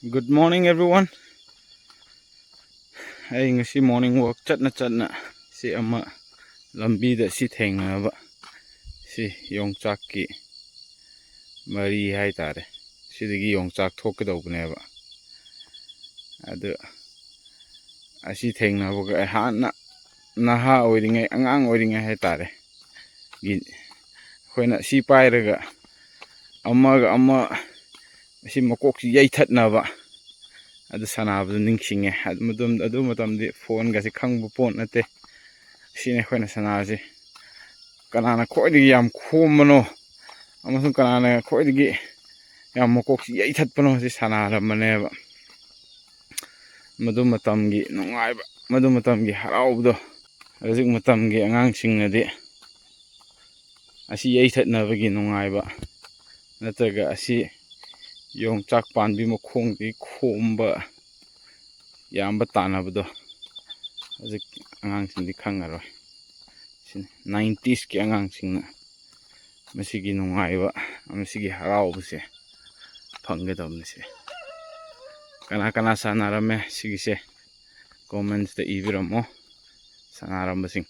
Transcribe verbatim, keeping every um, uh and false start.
Good morning, everyone. ꯑꯩ ꯉꯁꯤ morning walk ꯆꯠꯅ ꯆꯠꯅ ꯁꯤ ꯑꯃ ꯂꯝꯕꯤꯗ ꯁꯤ ꯊꯦꯡꯅꯕ, ꯁꯤ ꯌꯣꯡꯆꯥꯛꯀꯤ ꯃꯔꯤ ꯍꯥꯏꯇꯥꯔꯦ, ꯁꯤꯗꯒꯤ ꯌꯣꯡꯆꯥꯛ ꯊꯣꯛꯀꯗꯧꯕꯅꯦꯕ꯫ ꯑꯗꯨ ꯑꯁꯤ ꯊꯦꯡꯅꯕꯒ ꯑꯩ ꯍꯥꯟꯅ ꯅꯍꯥ ꯑꯣꯏꯔꯤꯉꯩ, ꯑꯉꯥꯡ ꯑꯣꯏꯔꯤꯉꯩ ꯍꯥꯏꯇꯥꯔꯦ, ꯒꯤ ꯑꯩꯈꯣꯏꯅ ꯁꯤ ꯄꯥꯏꯔꯒ ꯑꯃꯒ ꯑꯃ ꯑꯁꯤ ꯃꯀꯣꯛꯁꯤ ꯌꯩꯊꯠꯅꯕ ꯑꯗꯨ ꯁꯥꯟꯅꯕꯗꯨ ꯅꯤꯡꯁꯤꯡꯉꯦ꯫ ꯑꯗꯨ ꯃꯇꯝꯗ, ꯑꯗꯨ ꯃꯇꯝꯗꯤ ꯐꯣꯟꯒꯁꯤ ꯈꯪꯕ ꯄꯣꯠ ꯅꯠꯇꯦ꯫ ꯁꯤꯅꯤ ꯑꯩꯈꯣꯏꯅ ꯁꯥꯟꯅꯔꯁꯤ꯫ ꯀꯅꯥꯅ ꯈ꯭ꯋꯥꯏꯗꯒꯤ ꯌꯥꯝ ꯈꯣꯝꯕꯅꯣ ꯑꯃꯁꯨꯡ ꯀꯅꯥꯅ ꯈ꯭ꯋꯥꯏꯗꯒꯤ ꯌꯥꯝ ꯃꯀꯣꯛꯁꯤ ꯌꯩꯊꯠꯄꯅꯣ ꯁꯤ ꯁꯥꯟꯅꯔꯝꯕꯅꯦꯕ꯫ ꯃꯗꯨ ꯃꯇꯝꯒꯤ ꯅꯨꯡꯉꯥꯏꯕ, ꯃꯗꯨ ꯃꯇꯝꯒꯤ ꯍꯔꯥꯎꯕꯗꯣ ꯍꯧꯖꯤꯛ ꯃꯇꯝꯒꯤ ꯑꯉꯥꯡꯁꯤꯡꯅꯗꯤ ꯑꯁꯤ ꯌꯩꯊꯠꯅꯕꯒꯤ ꯅꯨꯡꯉꯥꯏꯕ ꯅꯠꯇ꯭ꯔꯒ ꯑꯁꯤ ꯌꯣꯡꯆꯥꯛ ꯄꯥꯟꯕꯤ ꯃꯈꯣꯡꯗꯒꯤ ꯈꯣꯝꯕ, ꯌꯥꯝꯕ ꯇꯥꯟꯅꯕꯗꯣ ꯍꯧꯖꯤꯛ ꯑꯉꯥꯡꯁꯤꯡꯗꯤ ꯈꯪꯉꯔꯣꯏ꯫ ꯁꯤꯅꯤ ꯅꯥꯏꯟꯇꯤꯁꯀꯤ ꯑꯉꯥꯡꯁꯤꯡꯅ ꯃꯁꯤꯒꯤ ꯅꯨꯡꯉꯥꯏꯕ, ꯃꯁꯤꯒꯤ ꯍꯔꯥꯎꯕꯁꯦ ꯐꯪꯒꯗꯕꯅꯤ꯫ ꯁꯦ, ꯀꯅꯥ ꯀꯅꯥ ꯁꯥꯟꯅꯔꯝꯃꯦ ꯁꯤꯒꯤꯁꯦ, ꯀꯣꯃꯦꯟꯁꯇ ꯏꯕꯤꯔꯝꯃꯣ ꯁꯥꯟꯅꯔꯝꯕꯁꯤꯡ꯫